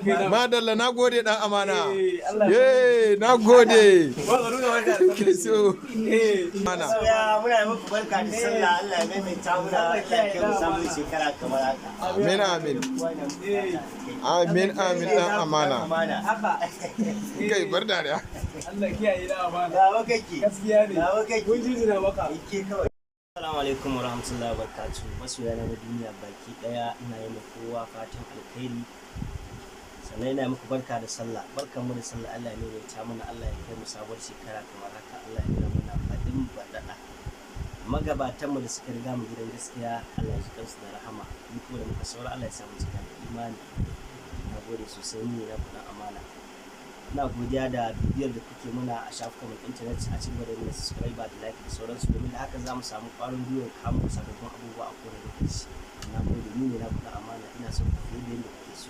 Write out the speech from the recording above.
Madalla, na gode, dan amana. Ye, na gode. Ke so. Amana. Masoya, muna yi muku barka da sallah. Allah ya maimaita muna, Allah ya kai mu samun shekara kamar haka. Amin, amin. Amin, amin, dan amana. Amana. Haka. Kai, bar dariya. Allah kiyaye da amana. Dawo kake. Gaskiya ne. Dawo kake. Mun jinjina maka. Ke kawai. Assalamu alaikum warahmatullahi wabarakatuh. Masoya na duniya baki daya, ina yi muku kowa fatan alkhairi. Sannan ina muku barka da sallah. Barkan mu da sallah. Allah ya maimaita mana, Allah ya kai mu sabuwar shekara kamar haka. Allah ya nuna mana fadin baɗaɗa. Magabatan mu da suka riga mu gidan gaskiya, Allah ya ji kansu da rahama. Mu kuma da muka saura, Allah ya sa mu cika da imani. Na gode sosai, ni ne na kuɗin amana. Ina godiya da bibiyar da kuke muna a shafukan mu intanet, a cikin da mana subscribe da like da sauransu, domin da haka za mu samu ƙwarin gwiwar kawo sababbin abubuwa a kowane lokaci. Na gode, ni ne na kuɗa amana. Ina son ku fiye da yadda kuke so.